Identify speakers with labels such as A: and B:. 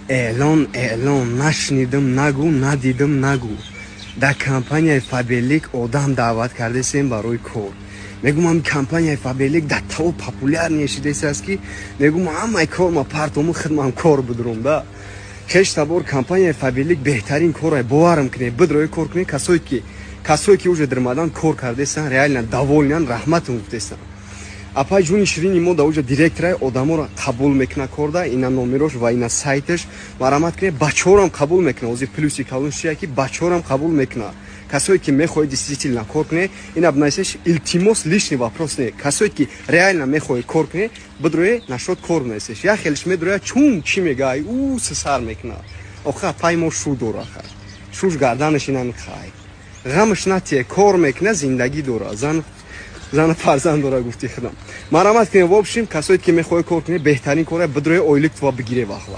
A: Эълон, эълон! Нашнидим нагӯ, надидим нагӯ. Дар компанияи Фаберлик одам даъват кардесем барои кор. Мегӯм, ҳами компанияи Фаберлик дар таво популярный шидесааст, ки мегӯм, ҳамаи кор ма партому, хидмам кор бидурум да. Хеш табор, компанияи Фаберлик беҳтарин корай, боварам кунед, бидрои кор кунед. Касое ки уже дирмадан кор кардесан, реально довольный ан, раҳматам гуфтесан. Апай ҷуни ширини мо да уҷа директорай, одаморо қабул мекуна корда. Ина номерош ва ина сайташ, марамат кунед. Бачаҳорам қабул мекуна. Ози плюси калон чия, ки бачаҳорам қабул мекуна. Касое ки мехоҳед действительно кор кунед, ина бинависеш. Илтимос, лишний вопрос не. Касое ки реально мехоҳед кор кунед, бидроe нашод кор бинависеш. Як хелиш медроя, чун чӣ мега, ӯ сар мекуна. Охи, апай мо шу дора, шуш гарданаш инами хай, ғамаш натие, кор мекуна, зиндагӣ дора, зан зану фарзанд дора, гуфти худам. Марамат кунед. В общем, касое ки мехоҳед кор кунед, беҳтарин кора, бидрои, ойлик тува бигире вахла.